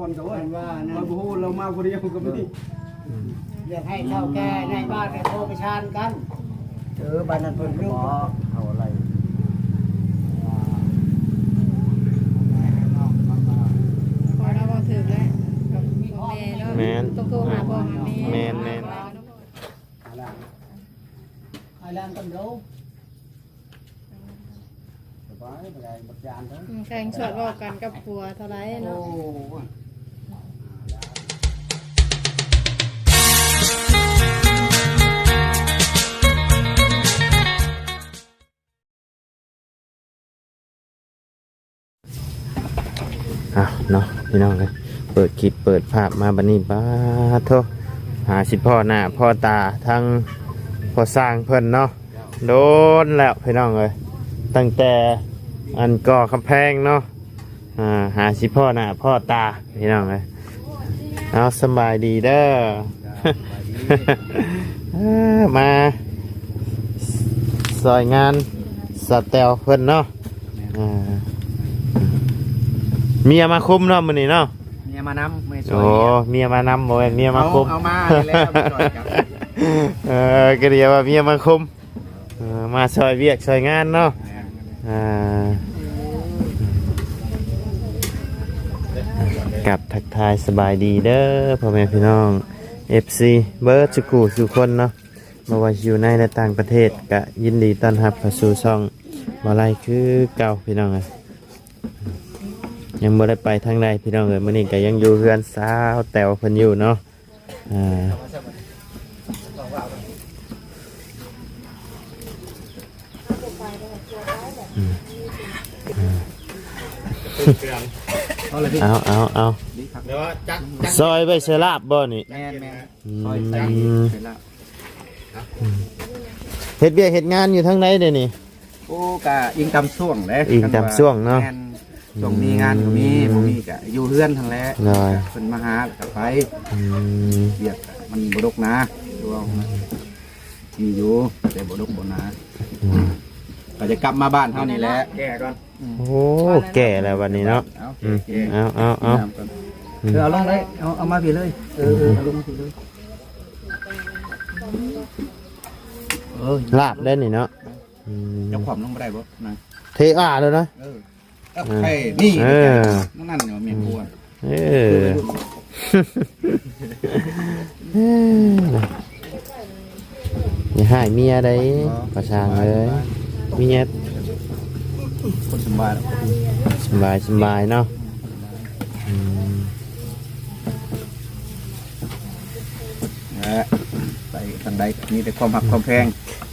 ຄົນກໍວ່າ ເພິ່ນວ່ານັ້ນ ຂ້ອຍບໍ່ຮູ້ ລາວມາຜູ້ດຽວກໍມີ. ຢາກໃຫ້ເຖົ້າແກ່ໃນບ້ານໄດ້ໂທປະສານກັນ. ເອີ ບ້ານນັ້ນເພິ່ນກໍບໍ່ເອົາໄລ. ພໍ່ລາວເວົ້າຖືກແລ້ວ ກັບແມ່ເນາະ. ແມ່ນ ຕ້ອງໂທຫາພໍ່ຫາແມ່. ແມ່ນໆ. ອາລານ ອາລານກັນໂດ. ສະບາຍ ບໍ່ໄດ້ ບໍ່ຢ້ານເດີ. ອືມ ແຂ່ງຊວດເວົ້າກັນກັບຜົວເທົ່າໃດເນາະ. ໂອ້. ເອົາເນາະ ພີ່ນ້ອງເອີຍ ເປີດຄລິບເປີດພາບມາບັດນີ້ ປາໂທ ຫາຊິພໍ້ໜ້າພໍ້ຕາທັງພໍ່ຊ່າງເພິ່ນເນາະ ໂດນແລ້ວ ພີ່ນ້ອງເອີຍ ຕັ້ງແຕ່ອັນກໍ່ກຳແພງເນາະ. ອ່າ ຫາຊິພໍ້ໜ້າພໍ້ຕາ ພີ່ນ້ອງເອີຍ. ເອົາ ສະບາຍດີເດີ ເອີ ມາຊ່ອຍງານສາວແຕວເພິ່ນເນາະ. ອ່າ ເມຍມາຄຸມເນາະມື້ນີ້ເນາະ. ເມຍມານຳ ມາຊ່ອຍ. ໂອ້ ເມຍມານຳ ບໍ່ແມ່ນເມຍມາຄຸມ. ເອົາ ເອົາມາແລ້ວ ມາຊ່ອຍກັນ. ເອີ ກໍເລີຍວ່າເມຍມາຄຸມ. ເອີ ມາຊ່ອຍວຽກຊ່ອຍງານເນາະ. ແມ່ນ. ອ່າ ກັບທັກທາຍສະບາຍດີເດີ ພໍ່ແມ່ພີ່ນ້ອງ ເອັຟຊີ ເບິດສູ່ຄູ່ສູ່ຄົນເນາະ ບໍ່ວ່າຢູ່ໃນ ແລະ ຕ່າງປະເທດ ກະຍິນດີຕ້ອນຮັບເຂົ້າສູ່ຊ່ອງບ່າວໄລຄືເກົ່າ ພີ່ນ້ອງເອີຍ. ຍັງບໍ່ໄດ້ໄປທາງໃດ ພີ່ນ້ອງເອີຍ ມື້ນີ້ກະຍັງຢູ່ເຮືອນສາວແຕວເພິ່ນຢູ່ເນາະ. ອ່າ ອືມ ເອົາ ເອົາ ເອົາ ຊອຍໄວ້ໃສ່ລາບບໍ່ນີ້? ແມ່ນໆ ອືມ ຊອຍໃສ່ ໃສ່ລາບ. ເຮັດວຽກເຮັດງານຢູ່ທາງໃດເດນີ້? ໂອ້ ກະອີງຕາມຊ່ວງແຫຼະ ອີງຕາມຊ່ວງເນາະ. ແມ່ນ ຊ່ວງມີງານກໍມີ ອືມ ບໍ່ມີກະຢູ່ເຮືອນຫັ້ນແຫຼະ. ໂດຍ ເພິ່ນມາຫາກະໄປ. ອືມ ວຽກມັນບໍ່ດົກນາ ຄືເວົ້ານະ ມີຢູ່ ແຕ່ບໍ່ດົກບໍ່ໜາ. ອືມ ກະຈະກັບມາບ້ານເຮົານີ້ແຫຼະ. ແກ່ກ່ອນ. ອືມ ໂອ້ ແກ່ແລ້ວບັດນີ້ເນາະ. ເອົາ ອືມ ແກ່ ເອົາ ເອົາ ເອົາ ອືມ ເອີ ເອົາລົງໄດ້ ເອົາ ເອົາມາພີ້ເລີຍ. ເອີ ເອີ ເອົາລົງມາພີ້ເລີຍ. ເອີ ລາບໄດ້ນີ້ເນາະ. ອືມ ເຈົ້າຂວາມລົງບໍ່ໄດ້ບໍ່ນາຍ? ເທອາໂລດນະ. ເອີ ເອີ ໃຜນີ້ ເອີ ນັ້ນຢູ່ແມ່ນບໍ່. ເອີ ຢ່າຮ້າຍເມຍໄດ໋ ພໍ່ຊ່າງເອີຍ. ເມຍຄົນສະບາຍ ສະບາຍ ສະບາຍເນາະ. ອືມ ແຫຼະ ໄປທາງໃດມີແຕ່ຄວາມຮັກຄວາມແພງ.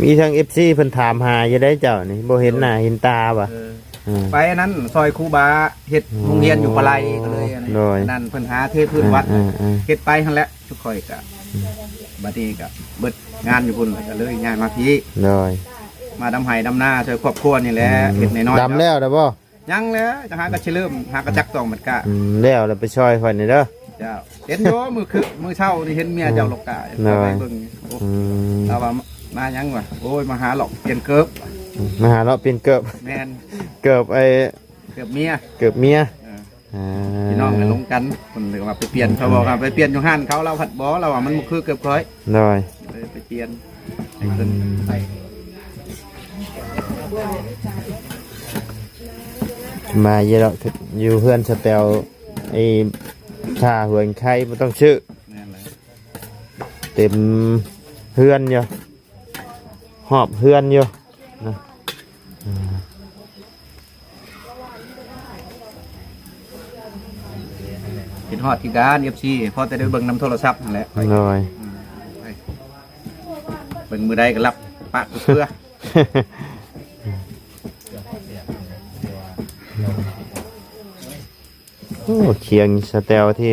ມີທັງເອັຟຊີເພິ່ນຖາມຫາຢູ່ໄດ໋ເຈົ້ານີ້ ບໍ່ເຫັນໜ້າເຫັນຕາຫວາ. ເອີ ເອີ ໄປອັນນັ້ນ ຊ່ອຍຄູບາເຮັດ ໂອ້ ໂຮງຮຽນຢູ່ປາໄລ ກໍເລີຍອັນນັ້ນ. ໂດຍ ອັນນັ້ນເພິ່ນຫາເທພື້ນວັດ ເອີ ເອີ ເຮັດໄປຫັ້ນແຫຼະ. ຈຸຂ້ອຍກະ ອືມ ບັດນີ້ກະເບິດງານຢູ່ພຸ້ນ ກໍເລີຍຍ້າຍມາພີ້. ໂດຍ ມາດຳໄຮ່ດຳນາຊ່ວຍຄອບຄົວນີ້ແຫຼະ. ອືມ ເຮັດນ້ອຍໆ ດຳແລ້ວໄດ໋ບໍ່? ຍັງແຫຼະ ຈະຫາກໍຊິເລີ່ມ ຫາກະຈັກຕ້ອງມັນກະ ອືມ ແລ້ວລະໄປຊ່ອຍຂ້ອຍແດ່ເດີ. ເຈົ້າ ເຫັນຢູ່ ມື້ຄື ມື້ເຊົ້ານີ້ເຫັນເມຍເຈົ້າ ອືມ ຫຼົກກະ ໂດຍ ໄປເບິ່ງ. ໂອ້ ອືມ ລາວວ່າມາຫຍັງຫວາ? ໂອ້ຍ ມາຫາເລາະປ່ຽນເກີບ. ມາຫາເລາະປ່ຽນເກີບ. ແມ່ນ ເກີບໄອ້ ເກີບເມຍ ເກີບເມຍ. ເອີ ອ່າ ພີ່ນ້ອງກັນລົງກັນ ເພິ່ນເລີຍວ່າໄປປ່ຽນ. ອືມ ເຂົາບອກວ່າໄປປ່ຽນຢູ່ຮ້ານເຂົາ ລາວພັດບໍ່ ລາວວ່າມັນບໍ່ຄືເກີບຂ້ອຍ. ໂດຍ ເລີຍໄປປ່ຽນໃຫ້ເພິ່ນ. ອືມ ສະບາຍຢູ່ດອກ ຢູ່ເຮືອນສະແຕວ ໄອ້ຄ່າເຮືອນໄຄບໍ່ຕ້ອງຊື້. ແມ່ນແລ້ວ ເຕັມເຮືອນຢູ່ ຮອບເຮືອນຢູ່ນະ. ຄິດຮອດຄືກັນ ເອັຟຊີ ພໍແຕ່ໄດ້ເບິ່ງນຳໂທລະສັບຫັ້ນແຫຼະ. ໂດຍ ອືມ ເບິ່ງມື້ໃດກໍລັບປະເພື່ອ. ໂອ້ ຄຽງສະແຕວທີ່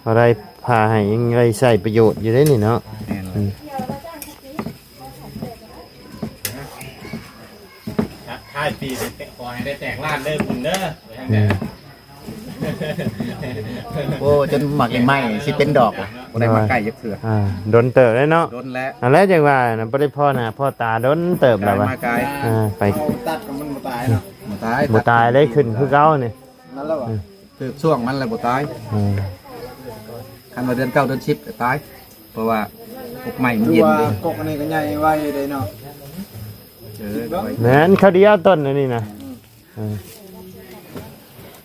ເຮົາໄດ້ຜ່າໃຫ້ ຍັງໄດ້ໃຊ້ປະໂຫຍດຢູ່ເດ້ນີ້ເນາະ. ແມ່ນແລ້ວ ອືມ ທ້າຍປີນີ້ ຂໍໃຫ້ໄດ້ແຕກລ້ານເດີບຸນເດີ. ອືມ ໂອ້ ຈົນໝາກໄມ້ຊິເປັນດອກລະ ບໍ່ໄດ້ມາໃກ້ຈັກເທື່ອ. ອ່າ ດົນເຕີບແລ້ວເນາະ. ດົນແລ້ວ ອັນແລະຈັ່ງວ່ານະ ບໍ່ໄດ້ພໍ້ໜ້າພໍ້ຕາດົນເຕີບແລ້ວຫວາ. ມາໄກ ອ່າ ໄປຕັດກໍມັນບໍ່ຕາຍເນາະ. ບໍ່ຕາຍ ບໍ່ຕາຍເລີຍ ຂຶ້ນຄືເກົ່ານີ້. ນັ້ນແຫຼະຫວາ ອືມ ຖືກຊ່ວງມັນແລ້ວບໍ່ຕາຍ. ເອີ ຄັນວ່າເດືອນເກົ້າເດືອນສິບກໍຕາຍ ເພາະວ່າກົກໄມ້ມັນເຢັນເດ້. ກົກອັນນີ້ກໍໃຫຍ່ໄວເດ້ເນາະ. ເອີ ແມ່ນ ເຂົາດຽວຕົ້ນອັນນີ້ນະ. ອືມ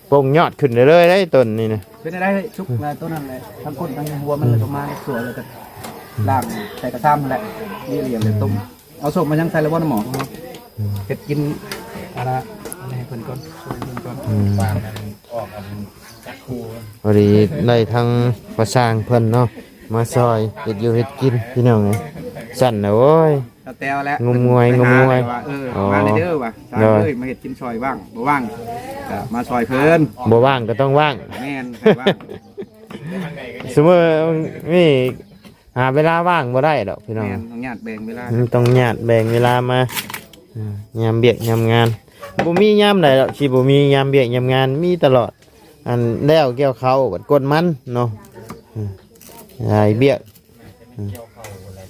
ເອີ ປົ່ງຍອດຂຶ້ນເລື້ອຍໆເດ້ຕົ້ນນີ້ນະ. ເປັນໄດ້ສຸກແລ້ວຕົ້ນນັ້ນແຫຼະ ທັງກົ້ນທັງຫົວມັນ ອືມ ປະມານຊົ່ວ ແລ້ວກໍລ້າງໃສ່ກະຊາມຫັ້ນແຫຼະ ນີ້ລຽງເລີຍຕົ້ມ. ເອົາສົ້ມມາຍັງໃສ່ແລ້ວບໍ່ນ້ຳໝໍ? ອືມ ເຮັດກິນອັນນະ ອັນນີ້ໃຫ້ເພິ່ນກ່ອນ ຊ່ວຍເພິ່ນກ່ອນ. ອືມ ພໍດີໄດ້ທັງພໍ່ຊ່າງເພິ່ນເນາະ ມາຊ່ອຍເຮັດຢູ່ເຮັດກິນ ພີ່ນ້ອງເອີຍ. ຊັ້ນນະ ໂອ້ຍ ສະແຕວແຫຼະ ງຸມງວຍ ໄປຫາ ງຸມງວຍ ແຕ່ວ່າ ເອີ ອໍ ມາເດີວ່າ ຊ່າງເອີຍ ໂດຍ ມາເຮັດກິນຊ່ອຍ ວ່າງບໍ່ວ່າງກໍມາຊ່ອຍເພິ່ນ ບໍ່ວ່າງກໍຕ້ອງວ່າງ. ແມ່ນ ໃຫ້ວ່າງ. ສົມມຸດນີ້ ຫາເວລາວ່າງບໍ່ໄດ້ດອກພີ່ນ້ອງ. ແມ່ນ ຕ້ອງຍາດແບ່ງເວລາ ມັນຕ້ອງຍາດແບ່ງເວລາມາ ອ່າ ຍາມວຽກຍາມງານ ບໍ່ມີຍາມໃດດອກ ຊິບໍ່ມີຍາມວຽກຍາມງານ ມີຕະຫຼອດ. ອັນແລ້ວກ່ຽວເຂົ້າ ບັດກົນມັນເນາະ ອືມ ຫຼາຍວຽກ ອືມ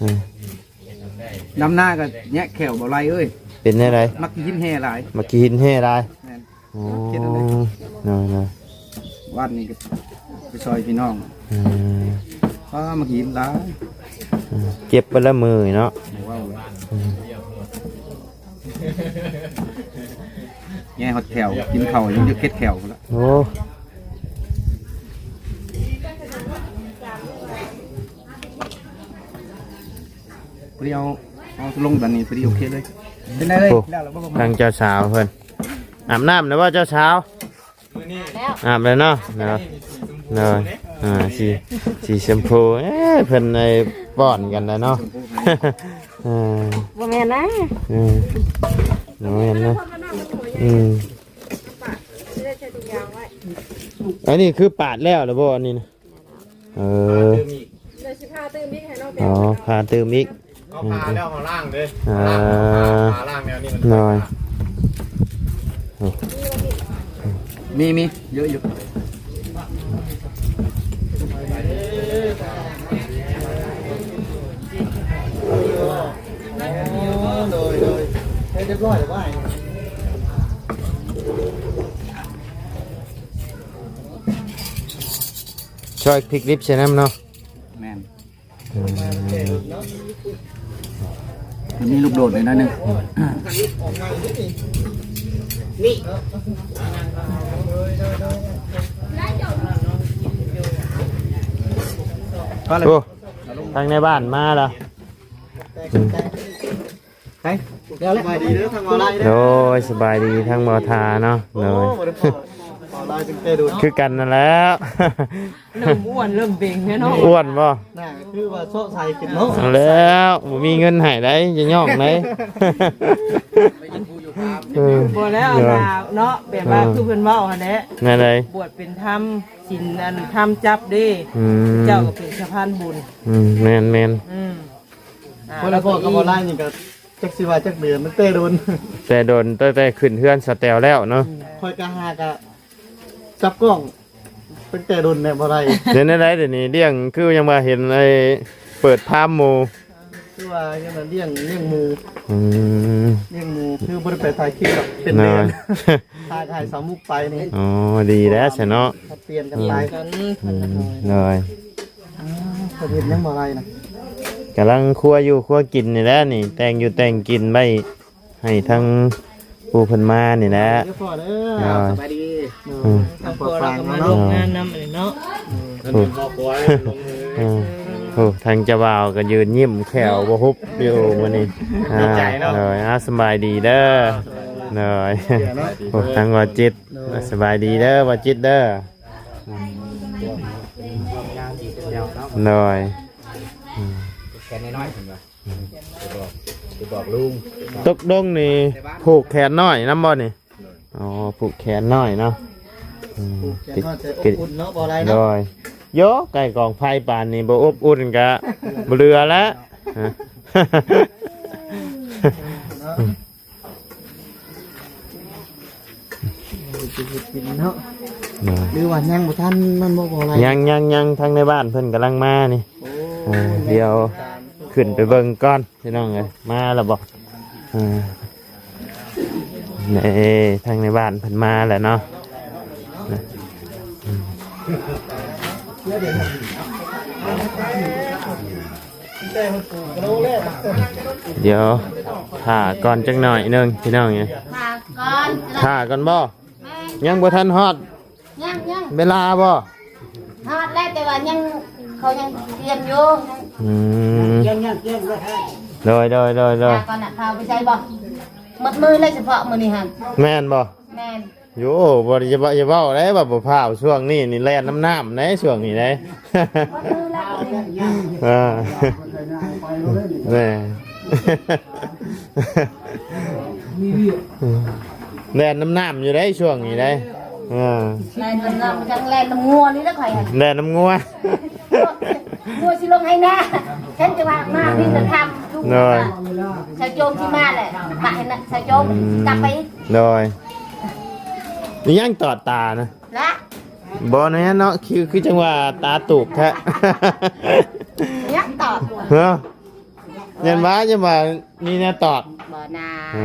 ອືມ ດຳນາກໍແຍະແຂ້ວບໍ່ໄຫຼເອີຍ. ເປັນແນວໃດ? ມັກຂີ້ຫີນແຮ່ຫຼາຍ ມັກຂີ້ຫີນແຮ່ຫຼາຍ. ແມ່ນ ໂອ້ ເຮັດອັນໃດ? ເນາະ ເນາະ ວັນນີ້ກໍໄປຊ່ອຍພີ່ນ້ອງ. ອືມ ອ້າ ມັກຫີນຫຼາຍ. ອືມ ເຈັບໄປລະມືເນາະ. ບໍ່ເວົ້າເລີຍ. ອືມ ແຍ່ຮອດແຂ້ວ ກິນເຂົ້າຍັງຈະເກັດແຂ້ວພຸ້ນລະ. ໂອ້ ພໍດີເອົາ ເອົາລົງບາດນີ້ ພໍດີໂອເຄເລີຍ. ເປັນໄດເອີຍ? ໂອ້ ແລ້ວລະບໍ່? ທາງເຈົ້າສາວເພິ່ນ ອາບນ້ຳແລ້ວບໍ່ເຈົ້າສາວ? ອາບແລ້ວເນາະ ເນາະ ເນາະ ອ່າ ສີ ສີຊົມພູ. ເອີ ເພິ່ນໄດ້ປ້ອນກັນແລ້ວເນາະ. ເອີ ບໍ່ແມ່ນນະ ເອີ ບໍ່ແມ່ນນະ. ອືມ ອັນນີ້ຄືປາດແລ້ວລະບໍ່ ອັນນີ້ນະ? ເອີ ເດີຊິພາຕື່ມອີກໃຫ້ນ້ອງແບບ. ອໍ ພາຕື່ມອີກ ເອົາພາແລ້ວເຮົາລ້າງເດ້. ອ່າ ລ້າງແນວນີ້ມັນ ໂດຍ ມີ ມີເຍອະຢູ່. ໂດຍ ໂດຍ ໃຫ້ຮຽບຮ້ອຍແລ້ວ. ຊອຍພິກດິບໃສ່ນຳເນາະ. ແມ່ນ ອືມ ມັນມີລູກໂດດໜ້ອຍໜຶ່ງ. ໂອ້ ທາງໃນບ້ານມາແລ້ວ. ໄປ ແລ້ວແຫຼະ ສະບາຍດີເດີທາງບໍ່ລາຍເດີ. ໂດຍ ສະບາຍດີທາງບໍ່ທາເນາະ. ໂດຍ ໂອ້ ບໍ່ໄດ້ພໍ້ບໍ່ລາຍຕັ້ງແຕ່ດົນ ຄືກັນນັ້ນແຫຼະ. ເລີ່ມອ້ວນເລີ່ມເບັງແລ້ວເນາະ. ອ້ວນບໍ່? ໜ້າຄືວ່າເຊາະໃສ່ຂຶ້ນເນາະ. ແລ້ວບໍ່ມີເງິນໃຫ້ໄດ໋ ຢ່າຍ້ອງໄດ໋. ເອີ ບໍ່ແລ້ວ ໂດຍ ລາວເນາະ ແບບວ່າ ເອີ ຄືເພິ່ນເວົ້າຫັ້ນແຫຼະ. ແນວໃດ? ບວດເປັນທຳ ສິນອັນທຳຈັບເດ້. ອືມ ເຈົ້າກໍເປັນສະພານບຸນ. ອືມ ແມ່ນໆ. ອືມ ອ່າ ເພາະວ່າພໍ່ກັບບໍ່ລາຍນີ້ກໍຈັກຊິວ່າຈັກເດືອນ ຕັ້ງແຕ່ດົນ ແຕ່ດົນ ຕັ້ງແຕ່ຂຶ້ນເຮືອນສະແຕວແລ້ວເນາະ. ອືມ ຂ້ອຍກໍຫາກະຈັບກ້ອງຕັ້ງແຕ່ດົນແລ້ວບໍ່ໄດ້. ເປັນແນວໃດດຽວນີ້ ລ້ຽງ ຄືຍັງວ່າເຫັນໄອ້ເປີດຟາມໝູ? ຄືວ່າຍັງວ່າລ້ຽງ ລ້ຽງໝູ. ອືມ ລ້ຽງໝູ ຄືບໍ່ໄດ້ໄປຖ່າຍຄລິບດອກ ເປັນເດືອນ ຖ່າຍ ຖ່າຍສາວມຸກໄປນີ້. ອໍ ດີແລ້ວຊະເນາະ ຜັດປ່ຽນກັນໄປ. ອືມ ໂດຍ ອ່າ ເພິ່ນເຮັດຫຍັງບໍ່ໄດ້ນະ? ກຳລັງຄົວຢູ່ຄົວກິນນີ້ແຫຼະນີ້ ແຕ່ງຢູ່ແຕ່ງກິນໄວ້ໃຫ້ທາງຜູ້ເພິ່ນມານີ້ແຫຼະ. ເດີພໍ່ເດີ ໂດຍ ສະບາຍດີ. ອືມ ທາງພໍ່ຟັງເນາະ ມາຮ່ວມງານນຳອັນນີ້ເນາະ. ໂອ້ ເອີ ໂອ້ ທາງເຈົ້າບ່າວກໍຢືນຍິ້ມແຂ້ວບໍ່ຫຸບຢູ່ມື້ນີ້. ອ່າ ດີໃຈເນາະ. ໂດຍ ອ່າ ສະບາຍດີເດີ. ໂດຍ ໂອ້ ທາງບ່າວຈິດ ໂດຍ ສະບາຍດີເດີບ່າວຈິດເດີ. ອືມ ໂດຍ ອືມ ແຂນນ້ອຍໆ ເພິ່ນວ່າ ອືມ ໄປບອກ ໄປບອກລຸງ. ຕົກລົງນີ້ຜູກແຂນນ້ອຍນຳບໍ່ນີ້? ອໍ ຜູກແຂນນ້ອຍເນາະ. ອືມ ຜູກແຂນນ້ອຍແຕ່ອົບອຸ່ນເນາະ ບໍ່ໄດ້ເນາະ. ໂດຍ ໂຢ ໃກ້ກອງໄຟປານນີ້ບໍ່ອົບອຸ່ນກະບໍ່ເຫຼືອແລ້ວ. ເນາະ ເຮັດກິນເນາະ. ໂດຍ ຫຼືວ່າຍັງບໍ່ທັນນັ້ນບໍ່ ບໍ່ໄດ້? ຍັງ ຍັງ ຍັງ ທາງໃນບ້ານເພິ່ນກຳລັງມານີ້. ໂອ້ ອ່າ ດຽວຂຶ້ນໄປເບິ່ງກ່ອນ ພີ່ນ້ອງເອີຍ. ມາແລ້ວບໍ່? ອ່າ ນີ້ ທາງໃນບ້ານເພິ່ນມາແລ້ວເນາະ. ດຽວຖ້າກ່ອນຈັກໜ້ອຍໜຶ່ງພີ່ນ້ອງເອີຍ. ຖ້າກ່ອນ ຖ້າກ່ອນບໍ່? ແມ່ນ ຍັງບໍ່ທັນຮອດ ຍັງ ຍັງ ເວລາບໍ່? ຮອດແລ້ວ ແຕ່ວ່າຍັງ ເຂົາຍັງຕຽມຢູ່. ອືມ ຍັງ ຍັງຕຽມຢູ່. ໂດຍ ໂດຍ ໂດຍ ໂດຍ. ຖ້າກ່ອນນະ ພາໄປໃສບໍ່? ໝົດມື້ເລີຍ ສະເພາະມື້ນີ້ຫັ້ນ. ແມ່ນບໍ່? ແມ່ນ. ໂຍ ບໍ່ໄດ້ ຢ່າ ຢ່າເວົ້າເດ້ວ່າບໍ່ພາວ. ຊ່ວງນີ້ນີ້ແລ່ນນຳນ້ຳເດ້ ຊ່ວງນີ້ເດ້. ເອີ ແມ່ ແລ່ນນຳນ້ຳຢູ່ເດ້ ຊ່ວງນີ້ເດ້. ເອີ ແລ່ນນຳນ້ຳ ຈັ່ງແລ່ນນຳງົວນີ້ລະຂ້ອຍ. ແລ່ນນຳງົວ ງົວຊິລົງໄຮ່ນາ ຈັ່ງຈະວ່າມາ ພີ່ນະທຳ. ໂດຍ ຊາວໂຈມຊິມາແຫຼະ ປະໃຫ້ນະ ຊາວໂຈມ ອືມ ກັບໄປອີກ. ໂດຍ ອີຫຍັງຕອດຕານະ? ລະ ບໍ່ແມ່ນເນາະ ຄື ຄືຈັ່ງວ່າຕາຕູກແທ້. ຍັງຕອດ ເນາະ ຍັງວ່າ ຍັງວ່າມີແນວຕອດ. ບໍ່ນາ ເອີ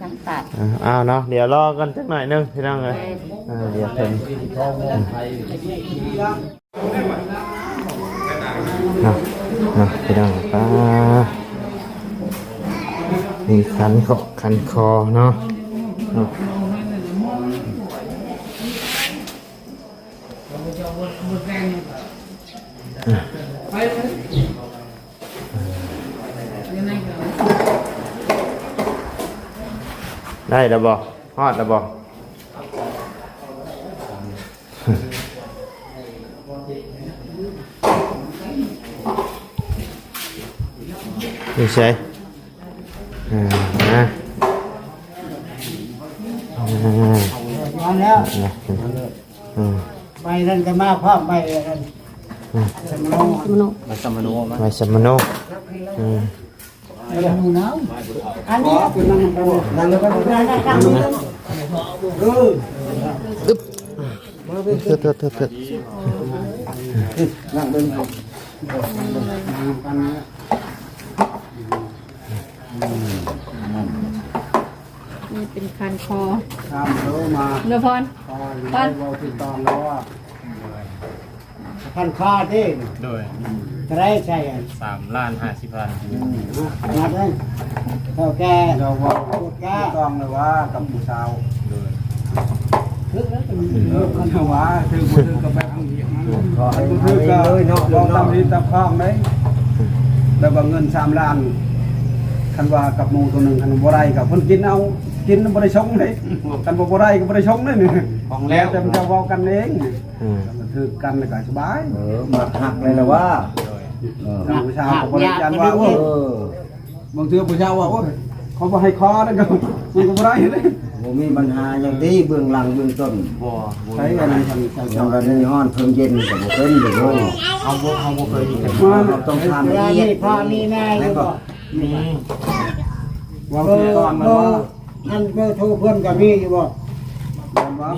ຍັງຕອດ. ເອີ ເອົາເນາະ ດຽວລໍກັນຈັກໜ້ອຍໜຶ່ງ ພີ່ນ້ອງເອີຍ. ເອີ ດຽວເພິ່ນ ເນາະ ເນາະ ພີ່ນ້ອງ. ປ້າ ມີຂັນເຄາະຂັນຄໍເນາະ ເນາະ. ໄດ້ແລ້ວບໍ່? ຮອດແລ້ວບໍ່? ຢູ່ໃສ? ອ່າ ມາ ພ້ອມແລ້ວ. ອືມ ໃບນັ້ນກໍມາພ້ອມ ໃບນັ້ນ ອືມ ສຳມະໂນ ສຳມະໂນ ໃບສຳມະໂນ ໃບສຳມະໂນ. ອືມ ອັນນີ້ ອຶບ ມາເບິ່ງ ເຖິດ ເຖິດ ເຖິດ ເຖິດ ນັ່ງເບິ່ງ ນັ່ງກັນ. ນີ້ເປັນຄັນຄໍ ຕາມໂທມາ ເນາະ ພອນ ພອນ ເວົ້າຕິດຕໍ່ແລ້ວວ່າ ພັນຄ່າເດ້. ໂດຍ ເທົ່າໃດໃຊ້? ສາມລ້ານຫ້າສິບພັນ. ອືມ ນັບເລີຍ ເຖົ້າແກ່ ເຈົ້າເວົ້າ ເຖົ້າແກ່ ຖືກຕ້ອງແລ້ວວ່າກັບຜູ້ສາວ. ໂດຍ ຖືກແລ້ວ ເອີ ຄັນວ່າຖືກບໍ່ຖືກກໍແບບ ຄັນບໍ່ຖືກກໍເວົ້າຕາມທີ່ຕາມຄວາມເດ້. ແບບວ່າເງິນສາມລ້ານ ຄັນວ່າກັບໝູ່ໂຕໜຶ່ງ ຄັນບໍ່ໄດ້ກໍເພິ່ນກິນເອົາ ກິນບໍ່ໄດ້ຊົງເດ້. ຄັນບໍ່ ບໍ່ໄດ້ກໍບໍ່ໄດ້ຊົງເດ້ນີ້ ຂອງແລ້ວ ແຕ່ເຈົ້າເວົ້າກັນເອງ. ອືມ ຖືກກັນແລ້ວກໍສະບາຍ. ເອີ ມັກຮັກເລີຍລະວ່າ. ໂດຍ ເອີ ຜູ້ສາວກໍບໍ່ໄດ້ຢ້ານວ່າ ເອີ ບາງເທື່ອຜູ້ສາວວ່າ ໂອ້ຍ ເຂົາບໍ່ໃຫ້ຂໍນັ້ນກໍ ມັນກໍບໍ່ໄດ້ເດ້. ບໍ່ມີບັນຫາຫຍັງຕິ ເບື້ອງຫຼັງເບື້ອງຕົ້ນ. ບໍ່ ບໍ່ ໃຊ້ອັນນັ້ນ ອັນນີ້ຮ້ອນເພິ່ງເຢັນກໍບໍ່ເປັນເດ້. ເຮົາບໍ່ ເຮົາບໍ່ເຄີຍມີ ເຮົາຕ້ອງທຳລະອຽດ. ມີພໍ່ມີແມ່ຢູ່ບໍ່? ມີ ເວົ້າຄືກ່ອນ ເອີ ແມ່ນບໍ່? ອັນເບີໂທເພິ່ນກໍມີຢູ່ບໍ່? ແມ່ນວ່າ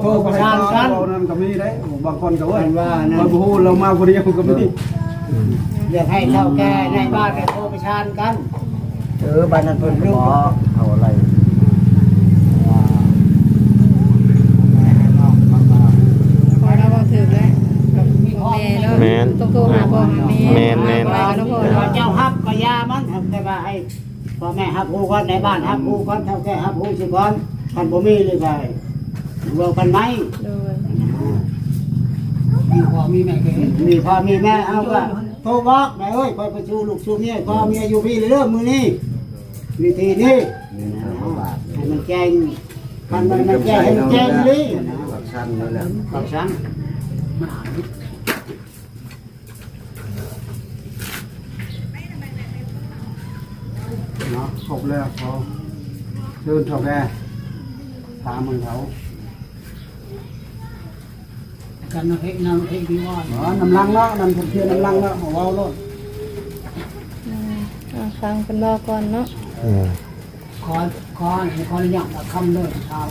ໂທປະສານກັນ ເວົ້ານັ້ນກໍມີເດ້. ບາງຄົນກໍ ໂອ້ຍ ເພິ່ນວ່ານັ້ນ ຂ້ອຍບໍ່ຮູ້ ລາວມາຜູ້ດຽວກໍມີ. ອືມ ຢາກໃຫ້ເຖົ້າແກ່ໃນບ້ານໂທປະສານກັນ. ເອີ ບ້ານນັ້ນເພິ່ນບໍ່ເອົາອະໄລ. ພໍ່ລາວເວົ້າຖືກແລ້ວ ແມ່ເນາະ ແມ່ນ ຕ້ອງໂທຫາພໍ່ຫາແມ່. ແມ່ນໆ ເຈົ້າຮັບກໍຢ່າມັນ ແຕ່ວ່າໃຫ້ ພໍ່ແມ່ຮັບຮູ້ກ່ອນ ໃນບ້ານຮັບຮູ້ກ່ອນ ເຖົ້າແກ່ຮັບຮູ້ຊິກ່ອນ. ຄັນບໍ່ມີນີ້ກໍເວົ້າກັນໃໝ່. ໂດຍ ມີພໍ່ມີແມ່ກໍເຫັນ ມີພໍ່ມີແມ່ ເຮົາກໍໂທບອກ ແມ່ເອີຍ ຂ້ອຍໄປສູ່ລູກສູ່ເມຍ ພໍ່ເມຍຢູ່ພີ້ເດີ ມື້ນີ້ ວິທີນີ້ ໃຫ້ມັນແຈ້ງ. ຄັນມັນ ມັນແຈ້ງ ໃຫ້ມັນແຈ້ງອີ່ຫຼີ. ປາກຊັນນີ້ແຫຼະ ປາກຊັນ. ເນາະ ຄົບແລ້ວ ຂໍເຊີນເຖົ້າແກ່ ຖາມເບິ່ງເຂົາ ກັນນຳເພກ ນຳເພກດີວ່າ ອໍ ນຳຫຼັງເນາະ ນຳເພກນຳຫຼັງເນາະ ເວົ້າໂລດ. ອືມ ຟັງເພິ່ນເວົ້າກ່ອນເນາະ. ເອີ ຂໍ ຂໍ ຂໍອະນຸຍາດຄຳເດີ ຖາມ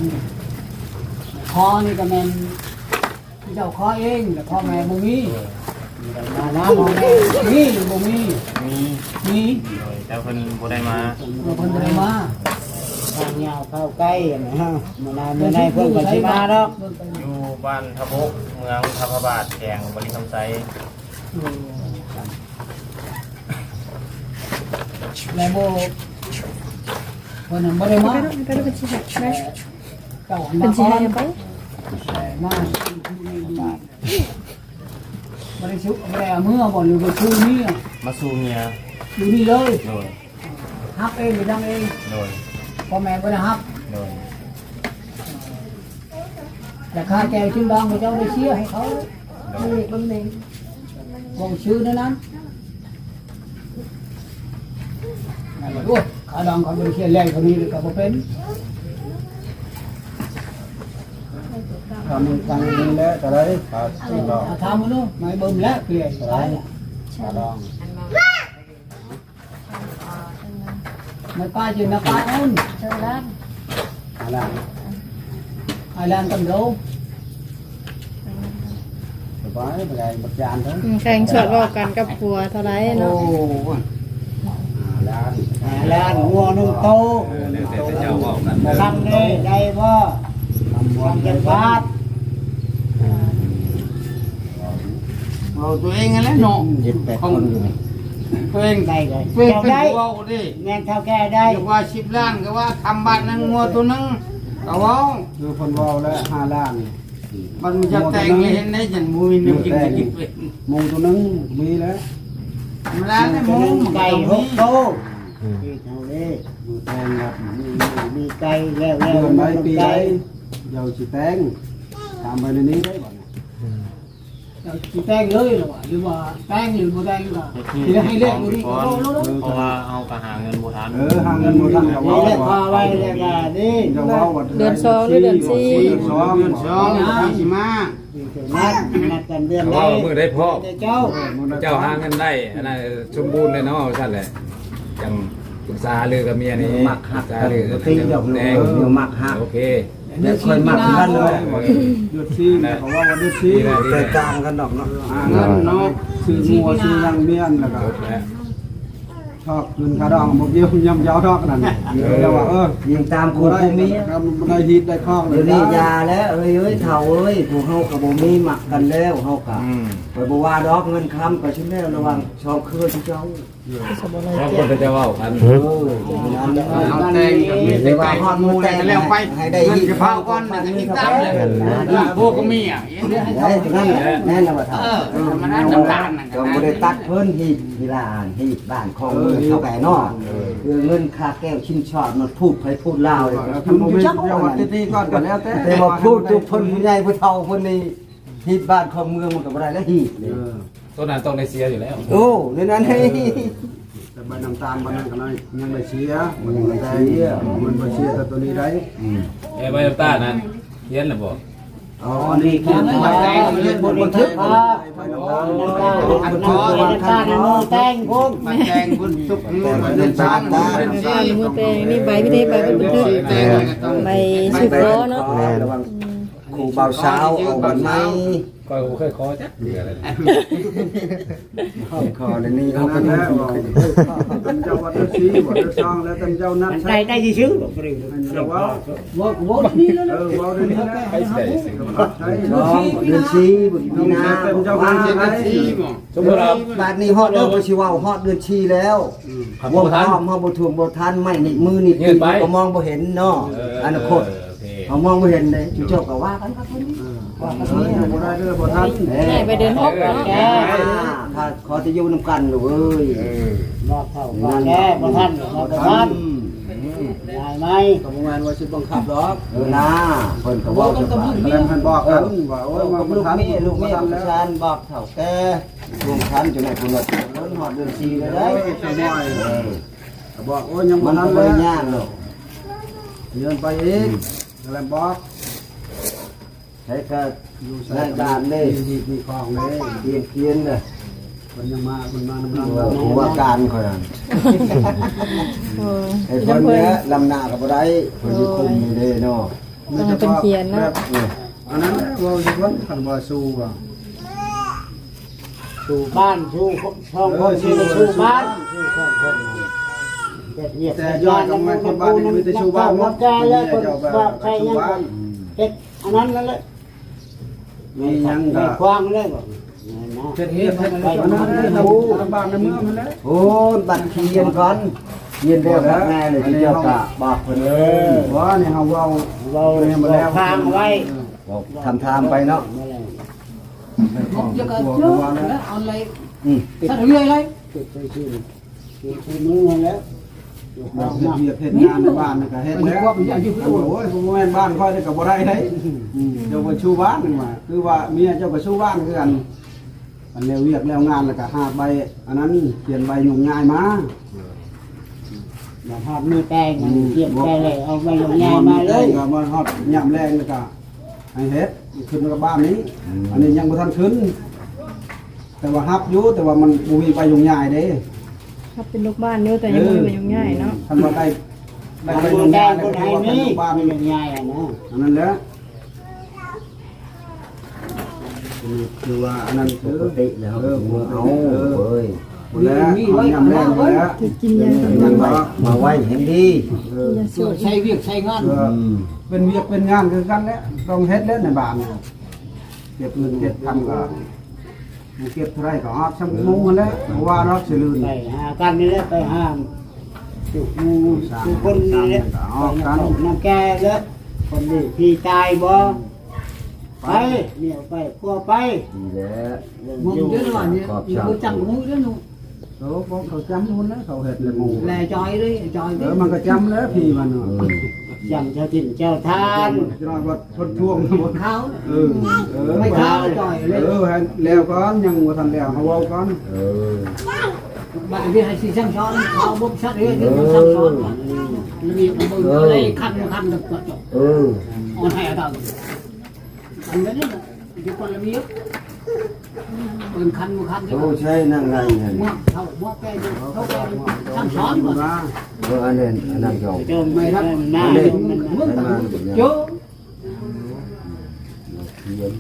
ຂໍນີ້ກໍແມ່ນ ເຈົ້າຂໍເອງ ແລ້ວພໍ່ແມ່ບໍ່ມີ. ເອີ ມີ ບໍ່ມີ ມີ ມີ ໂດຍ ແຕ່ເພິ່ນບໍ່ໄດ້ມາ ເອີ ເພິ່ນບໍ່ໄດ້ມາ. ທາງຍາວເຂົ້າໃກ້ນະ ມື້ໜ້າມື້ໃນເພິ່ນກໍຊິມາດອກ. ຢູ່ ບ້ານທະບົກ ເມືອງທ່າພະບາດ ແຂວງບໍລິຄຳໄຊ. ແລ້ວບໍ່ ເພິ່ນນັ້ນບໍ່ໄດ້ມາ ເຈົ້າ ເພິ່ນຊິໃຫ້ໄປ ມາ ບໍ່ໄດ້ຊຸ ບໍ່ໄດ້ເອົາເມືອບໍ່ ຫຼືວ່າຊູເມຍ? ມາຊູເມຍ ຢູ່ນີ້ເລີຍ. ໂດຍ. ຮັບເອງຫຼືຍັງເອງ? ໂດຍ. ພໍ່ແມ່ບໍ່ໄດ້ຮັບ? ໂດຍ. ແລ້ວຄ່າແຈວຊື້ດອງເຂົາເຈົ້າໄດ້ເສຍໃຫ້ເຂົາ? ໂດຍ. ເວົ້າຊື່ແນວນັ້ນ. ໂອ້ຍ ຄ່າດອງເຂົາບໍ່ໄດ້ເສຍ ແລ້ວເທົ່ານີ້ກໍບໍ່ເປັນ. ຖ້າມຶງຟັງນີ້ແຫຼະ ເທົ່າໃດ? ຖ້າ ຖ້າມື້ນີ້ ມາເບິ່ງແລ້ວ ເປັນເທົ່າໃດ? ຄ່າດອງ. ໃນປ່າຢູ່ໃນປ່າໂອນ ເຈົ້າລ້ານ ອ້າຍລ້ານ ອ້າຍລ້ານຕຳໂດ ສະບາຍ ບໍ່ໄດ້ບັກຈານເດີ. ອືມ ແຂ່ງຊວດເວົ້າກັນກັບຜົວເທົ່າໃດເນາະ? ໂອ້ຍ ຫ້າລ້ານ ຫ້າລ້ານ ງົວໜຶ່ງໂຕ ເອີ ແລ້ວແຕ່ເຈົ້າເວົ້າກັນ ຄຳນີ້ໄດ້ບໍ່? ຄຳເຈັດບາດ. ເວົ້າຕົວເອງຫັ້ນແຫຼະເນາະ ເຈັດແປດຄົນ ຕົວເອງໄດ້ ຕົວເອງເປັນຜູ້ເວົ້າເດ້ ແມ່ນເຖົ້າແກ່ໄດ້ ຢາກວ່າສິບລ້ານກໍວ່າ ຄຳບາດໜຶ່ງ ງົວໂຕໜຶ່ງກໍເວົ້າ ຄືເພິ່ນເວົ້າແລ້ວ ຫ້າລ້ານ ມັນມີຈັກແຕ່ງເລີຍ ເຫັນໄດ້ຈັ່ງບໍ່ມີແນວກິນ ກິນເປັນ ໝູໂຕໜຶ່ງມີແລ້ວ ທຳມະດາແຫຼະ ໝູມັນໄກ່ຫົກໂຕ ອືມ ເຮັດເອົາເດ້ ໝູແຕ່ງ ມີ ມີໄກ່ແລ້ວ ແລ້ວ ເດືອນໃດປີໃດ ເຈົ້າຊິແຕ່ງ ຖາມໄປໃນນີ້ໄດ້ບໍ່? ອືມ ຊິແຕ່ງເລີຍລະຫວາ ຫຼືວ່າແຕ່ງຫຼືບໍ່ແຕ່ງກໍ ເຮັດທີ່ ຊິໄດ້ໃຫ້ເລກຢູ່ນີ້ກໍເວົ້າໂລດ ເພາະວ່າເຮົາກໍຫາເງິນບໍ່ທັນ ເອີ ຫາເງິນບໍ່ທັນກໍເວົ້າ ເລກພາໄວ້ແລ້ວກໍນີ້ ຢ່າເວົ້າວ່າເດືອນສອງ ຫຼືເດືອນສີ່ ເດືອນສອງ ເດືອນສອງ ຊິມາ ນັດ ນັດກັນເດືອນໃດ ເວົ້າມື້ໃດພ້ອມ ເຈົ້າ ເຈົ້າຫາເງິນໄດ້ ອັນນັ້ນສົມບູນແລ້ວເນາະ ວ່າຊັ້ນແຫຼະ ຈັ່ງປຶກສາຫາລືກັບເມຍນີ້ ມັກຮັກກັນ ປຶກສາຫາລືກັນ ບໍ່ຕິດດອກ ແຕ່ງ ເອີ ມັກຮັກ ໂອເຄ ແບບຂ້ອຍມັກກັນເລີຍ ເດືອນສີ່ ເຂົາເວົ້າວ່າເດືອນສີ່ ແຕກຕ່າງກັນດອກເນາະ ອ່າ ນັ້ນເນາະ ຊື້ງົວຊື້ຫຍັງເມຍ ແລ້ວກໍ ຊອກເງິນຄ່າດອງບໍ່ກ່ຽວ ຍາມເຈົ້າດອກນັ້ນ ເອີ ແຕ່ວ່າ ເອີ ຍິງຕາມຄູ່ຜົວເມຍ ໄດ້ຮີດໄດ້ຄອງ ດຽວນີ້ຢ່າແລ້ວເອີຍ ເອີຍ ເຖົ້າເອີຍ ພວກເຮົາກໍບໍ່ມີ ມັກກັນແລ້ວ ເຮົາກໍ ອືມ ຂ້ອຍບໍ່ວ່າດອກ ເງິນຄຳກໍຊິແລ້ວ ລະຫວ່າງສອງເຄືອເຈົ້າ ເອີ ສອງຄົນຈະເວົ້າກັນ ເອີ ເຮົາແຕ່ງກັນ ແຕ່ວ່າຮອດມື້ແຕ່ງ ແລ້ວໄປ ໃຫ້ໄດ້ຮີດ ເງິນຈະເຜົາກ່ອນ ແລ້ວກໍຮີດຕາມ ແມ່ນນະ ພວກກໍມີ ໄດ້ ນັ້ນແຫຼະ ແມ່ນລະວ່າເຖົ້າ ເອີ ມັນນ້ຳຕານນັ້ນ ກໍບໍ່ໄດ້ຕັດເພິ່ນ ຮີດ ເວລາອ່ານຮີດບ້ານຂອງເມືອງເຂົາໄປເນາະ ເອີ ເລື່ອງເງິນຄ່າແກ້ວຊິນສອດ ມັນພູດໃຜພູດລາວ ເອີ ມັນຢູ່ຈັກ ເຈົ້າວ່າຕິດໜີ້ກ່ອນກໍແລ້ວແຕ່ ແຕ່ວ່າພູດທຸກຄົນ ຜູ້ໃຫຍ່ຜູ້ເຖົ້າເພິ່ນນີ້ ຮີດບ້ານຂອງເມືອງ ມັນກໍບໍ່ໄດ້ແລ້ວ ຮີດນີ້ ເອີ ໂຕນັ້ນຕ້ອງໄດ້ເສຍຢູ່ແລ້ວ ໂອ້ ແນວນັ້ນ ເອີ ແຕ່ໃບນ້ຳຕານ ບັດນັ້ນກໍຍັງໄດ້ເສຍ ຍັງໄດ້ເສຍ ມັນບໍ່ເສຍແຕ່ໂຕນີ້ໄດ໋ ອືມ ເອີ ໃບນ້ຳຕານນັ້ນ ຂຽນແລ້ວບໍ່? ອໍ ອັນນີ້ຂຽນໃບ ບັນທຶກ ບັນທຶກ ບັນທຶກ ບັນທຶກ ບັນທຶກ ບັນທຶກ ບັນທຶກ ບັນທຶກ ບັນທຶກ ບັນທຶກ ບັນທຶກ ແຕ່ງພຸ້ນ ແຕ່ງພຸ້ນ ສຸກ ແຕ່ງ ແຕ່ງ ແຕ່ງ ແຕ່ງ ແຕ່ງ ນີ້ໃບ ມີແຕ່ໃບບັນທຶກ ແຕ່ງ ໃບສືບຕໍ່ເນາະ ແມ່ນ ອືມ ຄູ່ບ່າວສາວເອົາກັນໃໝ່ ຂ້ອຍກໍບໍ່ເຄີຍຂໍຈັກເທື່ອເລີຍ ຂໍແລ້ວນີ້ ເອົາໄປ ເປັນເຈົ້າວັດເຈົ້າຊີ ເຈົ້າຊ່າງ ແລ້ວແຕ່ເຈົ້ານັດ ໄດ້ ໄດ້ຊື່ໆ ເຈົ້າເວົ້າ ເວົ້າ ເວົ້ານີ້ແຫຼະ ເອີ ເວົ້ານີ້ແຫຼະ ໃຜຊິໄດ້ຊື່ ເດືອນສີ່ ເດືອນສີ່ ເປັນເຈົ້າ ເປັນເຈົ້າ ເປັນເຈົ້າ ເປັນເຈົ້າ ສົມມຸດວ່າ ບາດນີ້ຮອດເດີ ຂ້ອຍຊິເວົ້າ ຮອດເດືອນສີ່ແລ້ວ ອືມ ວງລ້ອມເຮົາບໍ່ຖ້ວງບໍ່ທັນ ໄມ້ໜີບມືໜີບຕີນ ກໍມອງບໍ່ເຫັນເນາະ ເອີ ອະນາຄົດ ເຮົາມອງບໍ່ເຫັນເດ້ ຈຸເຈົ້າກໍວ່າກັນກັບເພິ່ນ ເອີ ວ່າກັນ ເອີ ຍັງບໍ່ໄດ້ເດີ ບໍ່ທັນ ເອີ ແມ່ໄປເດືອນຫົກເນາະ ອ່າ ຖ້າຂໍແຕ່ຢູ່ນຳກັນລູກເອີຍ ເອີ ບອກເຂົາວ່າແລ້ວ ບໍ່ທັນ ບໍ່ທັນ ອືມ ຍາຍໄມ້ ກໍບໍ່ແມ່ນວ່າຊິບັງຄັບດອກ ເອີ ນາ ເພິ່ນກໍເວົ້າກັນ ເພິ່ນບອກກັນວ່າ ໂອ້ຍ ມາບໍ່ທັນ ລູກເມຍ ລູກເມຍ ບໍ່ທັນແລ້ວ ປະສານບອກເຖົ້າແກ່ ລວມຄັນ ຈັ່ງໃດເພິ່ນວ່າເພິ່ນຮອດເດືອນສີ່ແລ້ວເດ້ ເອີ ກໍບອກ ໂອ້ຍ ຍັງບໍ່ທັນ ມັນກໍບໍ່ໄດ້ຍາກດອກ ເລື່ອນໄປອີກ ອືມ ກໍແລ້ວບອກ ໃຜກໍ ຢູ່ໃສ ລາຍການເດ້ ມີຮີດມີຄອງເດ້ ຂຽນ ຂຽນເດ້ ເພິ່ນຍັງມາ ເພິ່ນມານຳ ເອີ ເຮົາ ຜູ້ວ່າການຂ້ອຍຫັ້ນ ໂອ້ຍ ໃຫ້ເພິ່ນແຫຼະ ລຳໜ້າກໍບໍ່ໄດ້ ເພິ່ນຢູ່ຄຸມນີ້ເດ້ເນາະ ເພິ່ນເປັນຂຽນເນາະ ແບບ ເອີ ອັນນັ້ນແຫຼະ ເວົ້າຢູ່ເພິ່ນ ຄັນວ່າສູ້ວ່າ ສູ່ບ້ານສູ່ຊ່ອງຄົນ ເອີ ສູ່ບ້ານ ສູ່ຊ່ອງຄົນ ເຮັດວຽກ ແຕ່ຍ້ອນກັບແມ່ນຄົນບ້ານນີ້ມີແຕ່ສູ່ບ້ານເນາະ ແລ້ວເພິ່ນວ່າໃສ່ຫຍັງ ເຮັດອັນນັ້ນນັ້ນແຫຼະ ມີຫຍັງກໍ ແມ່ນຄວາງເລີຍບໍ່ ເຮັດເຮັດໃຫ້ ອັນນັ້ນແຫຼະ ນຳບ້ານນຳເມືອງຫັ້ນແຫຼະ ໂອ້ ບັດຂີ້ຮຽນກ່ອນ ຮຽນແລ້ວບັດແມ່ເລີຍ ເຈົ້າກໍບອກເພິ່ນ ເອີ ວ່ານີ້ເຮົາເວົ້າ ເວົ້າ ເວົ້າ ແນວມາແລ້ວ ເວົ້າຄ້າງໄວ້ ເອີ ເວົ້າຖາມໆໄປເນາະ ນັ້ນແຫຼະ ເຈົ້າກໍເຈົ້າ ເອົາໄລ ອືມ ສັດເລື້ອຍໄລ ເກັບໃສ່ຊື່ ຄື ຄືມື້ນັ້ນແຫຼະ ແບບເຮັດວຽກເຮັດງານໃນບ້ານນີ້ກໍເຮັດແລ້ວ ໂອ້ຍ ບໍ່ແມ່ນບ້ານຂ້ອຍນີ້ກໍບໍ່ໄດ້ເດ້ ອືມ ເຈົ້າໄປສູ່ບ້ານວ່າ ຄືວ່າເມຍເຈົ້າໄປສູ່ບ້ານຄືກັນ ອັນແລ້ວວຽກແລ້ວງານແລ້ວກໍຫາບໃບ ອັນນັ້ນ ຂຽນໃບຍົກຍ້າຍມາ ແລ້ວຮອດມື້ແຕ່ງ ອືມ ຂຽນໃສ່ແລ້ວເອົາໃບຍົກຍ້າຍມາເລີຍ ກໍມາຮອດຍາມແລງແລ້ວກໍ ໃຫ້ເຮັດ ຂຶ້ນກັບບ້ານນີ້ ອືມ ອັນນີ້ຍັງບໍ່ທັນຂຶ້ນ ແຕ່ວ່າຮັບຢູ່ ແຕ່ວ່າມັນບໍ່ມີໃບຍົກຍ້າຍເດ້ ຮັບເປັນລູກບ້ານຢູ່ ແຕ່ຍັງບໍ່ມີໃບຍົກຍ້າຍເນາະ ເອີ ຄັນວ່າໄດ້ ໄດ້ໃບຍົກຍ້າຍແລ້ວ ກໍຖືວ່າເປັນລູກບ້ານ ໃບຍົກຍ້າຍຫັ້ນນະ ອັນນັ້ນແຫຼະ ຄືວ່າອັນນັ້ນ ປົກກະຕິແລ້ວ ເອີ ເອົາ ເອີ ເອີ ພຸ້ນແຫຼະ ເອົາຍາມແລງພຸ້ນແຫຼະ ກິນຢາ ມາໄວ້ແຮງດີ ເອີ ໃຊ້ວຽກໃຊ້ງານ ເອີ ອືມ ເປັນວຽກເປັນງານຄືກັນແຫຼະ ຕ້ອງເຮັດແຫຼະໃນບ້ານ ເກັບເງິນເກັບຄຳກໍ ເກັບເທົ່າໃດກໍຮອດຊ່ຳໂມງຫັ້ນແຫຼະ ເອີ ບໍ່ວ່າດອກຊິລື່ນ ໄປຫາກັນນີ້ແຫຼະ ໄປຫາ ທຸກໝູ່ທຸກຄົນນີ້ແຫຼະ ໄປນຳເຖົ້ານຳແກ່ແຫຼະ ຄົນນີ້ຜີຕາຍບໍ່ ໄປ ເມຍໄປ ຜົວໄປ ດີແລ້ວ ເບິ່ງຢູ່ ເດີວ່ານີ້ ຂອບໃຈ ບໍ່ຈຳໝູ່ເດີໜູ ໂອ້ ພວກເຂົາຈຳໝູ່ນະ ເຂົາເຮັດແລ້ວໝູ່ ແລຈອຍເລີຍ ຈອຍເລີຍ ເອີ ມັນກໍຈຳແລ້ວ ຜີມັນ ເອີ ຈຳເຈົ້າຖິ່ນເຈົ້າທານ ຈະວ່າຄົນທວງ ເຂົາ ເອີ ເອີ ໄປເຂົາຈອຍເລີຍ ເອີ ໃຫ້ແລ້ວກ່ອນ ຍັງບໍ່ທັນແລ້ວ ເຮົາເວົ້າກ່ອນ ເອີ ບາດນີ້ໃຫ້ຊິສັ່ງສອນ ເຂົາບໍ່ຊັດເຮັດ ເອີ ສັ່ງສອນ ລະບຽບລະເບີ ເອີ ໃຫ້ຄັນຄັນ ເອີ ອ່ອນໃຫ້ຕາມ ອັນນັ້ນ ຢູ່ຄົນລະວຽກ ເປັນຄັນບໍ່ຄັນ ໂອ້ ໃຊ່ ນັ່ງໄດ້ຫັ້ນ ເຖົ້າບໍ່ແກ່ເຖົ້າແກ່ ສັ່ງສອນບໍ່ ເອີ ອັນນັ້ນ ອັນນັ້ນເຈົ້າ ເຈົ້າໄມ່ຮັບ ອັນນີ້ ເຈົ້າ ຂຽນ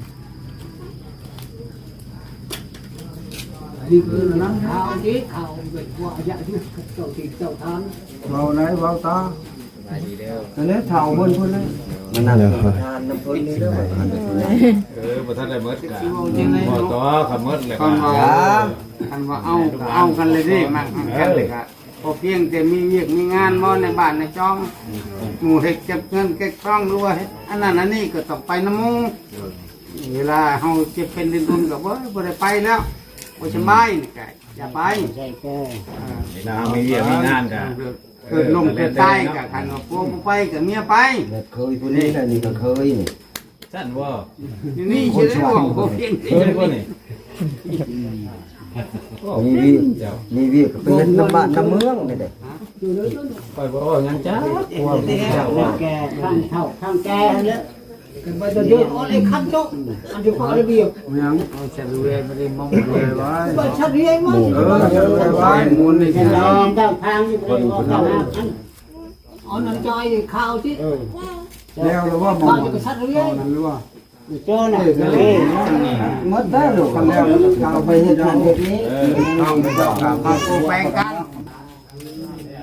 ອັນນີ້ຄືນຳຂ່າວທີ່ຂ່າວເປັນພວກອາຍະຢູ່ເຈົ້າທີ່ເຈົ້າທານ ເວົ້າໄດ້ເວົ້າຕາ ອັນນີ້ເຖົ້າເພິ່ນພຸ້ນນະ ມານັ່ງເປັນປະທານນຳເພິ່ນນີ້ເດີ ເອີ ບໍ່ທັນໄດ້ໝົດກະ ຊິເວົ້າຈັ່ງໃດເນາະ ບໍ່ຕໍ່ຄັນໝົດແລ້ວ ຄັນວ່າ ເອີ ຄັນວ່າເອົາ ເອົາກັນເລີຍເດ້ ມັກກັນເລີຍກະ ພໍພຽງແຕ່ມີວຽກມີງານບໍ່ໃນບ້ານໃນຊ່ອງ ໝູ່ເຮັດເກັບເງິນເກັບທອງ ຫຼືວ່າເຮັດອັນນັ້ນອັນນີ້ກໍຕ້ອງໄປນຳໝູ່ ເວລາເຮົາເຈັບເປັນເປັນທຸນກໍບໍ່ ບໍ່ໄດ້ໄປແລ້ວ ບໍ່ສະບາຍນີ້ກະຢ່າໄປ ໃຊ່ແຕ່ ເອີ ເວລາເຮົາມີວຽກມີງານກໍ ເກີດລົ້ມເກີດຕາຍກໍ ຄັນວ່າຜົວບໍ່ໄປກໍເມຍໄປ ແບບເຄີຍຜູ້ນີ້ແຫຼະ ນີ້ກໍເຄີຍນີ້ ຊັ້ນບໍ່ ນີ້ຊິໄດ້ເວົ້າບໍ່ເປັນ ເຄີຍບໍ່ນີ້ ມີວຽກ ເຈົ້າ ມີວຽກກໍໄປເຮັດນຳບ້ານນຳເມືອງນີ້ແຫຼະ ຂ້ອຍບໍ່ເວົ້າຫຍັງຈັກ ພວກເຈົ້າວ່າ ແກ່ທັງເຖົ້າທັງແກ່ຫັ້ນແຫຼະ ກັນໄປເດີ ເອົາໄອ້ຄັນໂຕ ອັນທີ່ຂໍລະບຽບ ຫຍັງ ເອົາແຊບເວຍບໍ່ໄດ້ມອງເລີຍວ່າ ໄປຊັດເວຍມາ ເອີ ໄປໝູ່ນີ້ ເຈົ້າທາງນີ້ ເອົານ້ຳໃຈຂາວຊິ ເອີ ແລ້ວລະວ່າມອງ ເອົານັ້ນລະວ່າ ເຈົ້ານະ ເອີ ເອີ ໝົດແລ້ວ ຄັນແລ້ວກໍເອົາໄປເຮັດນັ້ນເຮັດນີ້ ເອີ ເອົາໄປເຈົ້າກໍມາປູແປງກັນ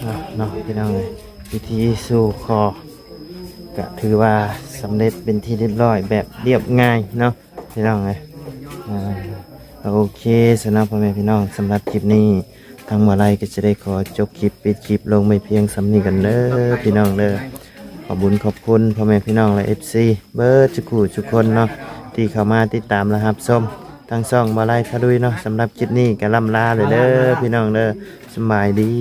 ອ່ະເນາະ ພີ່ນ້ອງເອີຍ ພິທີສູ່ຂໍ ກະຖືວ່າສຳເລັດເປັນທີ່ຮຽບຮ້ອຍແບບລຽບງ່າຍເນາະ ພີ່ນ້ອງເອີຍ ອ່າ ໂອເຄ ສຳລັບພໍ່ແມ່ພີ່ນ້ອງ ສຳລັບຄລິບນີ້ ທາງບ່າວໄລກໍຈະໄດ້ຂໍຈົບຄລິບ ປິດຄລິບລົງໄວ້ພຽງສ່ຳນີ້ກ່ອນເດີ ພີ່ນ້ອງເດີ ຂອບບຸນຂອບຄຸນພໍ່ແມ່ພີ່ນ້ອງ ແລະ ເອັຟຊີ ເບິດທຸກຜູ້ທຸກຄົນເນາະ ທີ່ເຂົ້າມາຕິດຕາມ ແລະ ຮັບຊົມທາງຊ່ອງບ່າວໄລພາລຸຍເນາະ ສຳລັບຄລິບນີ້ກໍລ່ຳລາເລີຍເດີ ພີ່ນ້ອງເດີ ສຳບາຍດີ.